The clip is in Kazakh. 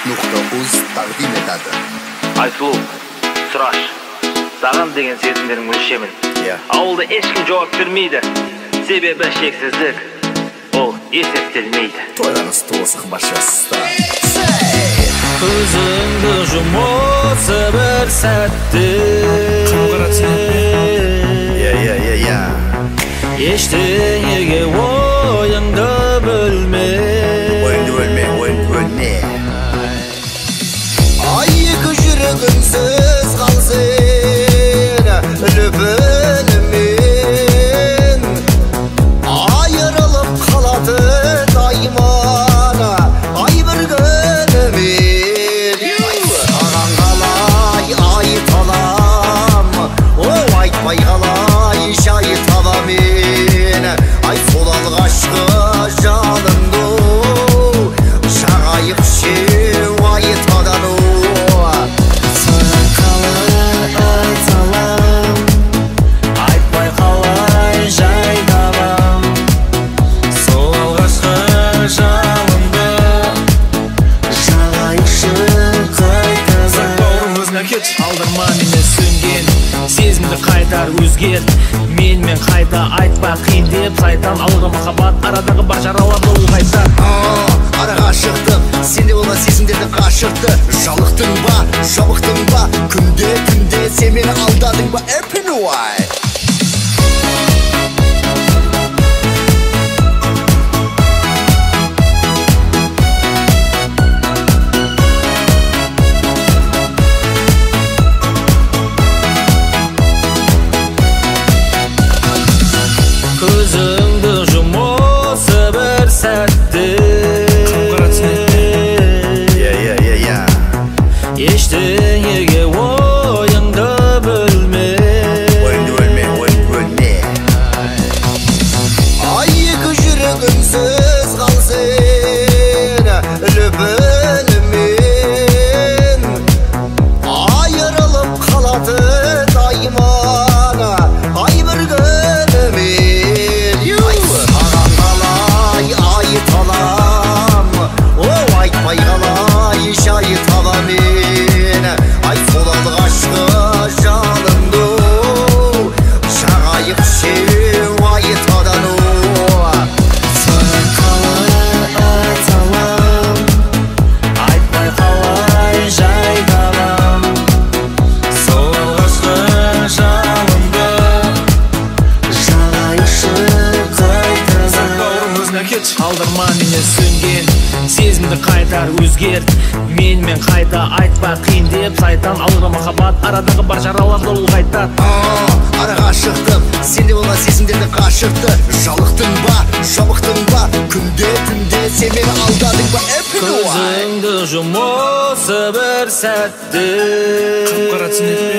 Нұқта.uz тақдим етеді. Айсұлу, сұрашы, саған деген сезімдердің өлшемін. Ауылда ешкім жауап бермейді, себебі шексіздік ол есептелмейді. Тойларыңыз толсын, қымбат. Көзіңді жұмысы бір сәтте, ештеңеге ойыңды бөлме. Ойыңды бөлме, ойыңды бөлме. Ай, екі жүрегімсіз қалсын, лүпілімен айырылып қалатын айман, ай бір күнімен. Саған қалай айталам, о айтпай қалай жай табам мен. Ай, сол алғашқы жалынды жағайық шеу айтадан. Саған қалай айталам, айтпай қалай жай табам. Сол алғашқы жалынды жағайықшы қайтадан. Бауырым, өзің әкетші. Алдырма мені сөнген сезімді қайтар, өзгерт. Менімен қайта айтпа қиын деп сайтан. Алға махаббат арадағы бар жараларды ұлғайтар. Араға шықтым, сенде болған сезімдерді қашыртты. Жалықтың ба, жабықтың ба, күнде түнде сен мені алдадың ба? Эппенуай. Көзіңді жұмысы бір сәтте, ештеңеге ойыңды бөлме. Ойыңды бөлме, ойыңды бөлме. Ай, екі жүрегімсіз қалсын, лүпілімен айырылып қалатын айман, ай бір күнімен. Саған қалай айталам, о айтпай қалай жай табам мен. Ай, сол алғашқы жалынды жағайық шеу айтадан. Саған қалай айталам, айтпай қалай жай табам. Сол алғашқы жалынды жағайықшы қайтадан. Бауырым, өзің әкетші. Алдырма мені сөнген сезімді қайтар, өзгерт. Менімен қайта айтпа қиын деп сайтан. Алға махаббат арадағы бар жараларды ұлғайтар. Араға шықтым, сенде болған сезімдерді қашыртты. Жалықтың ба, жабықтың ба, күнде түнде сен мені алдадың ба? Эппенуай. Көзіңді жұмысы бір сәтте, Қап-қара түсінеді.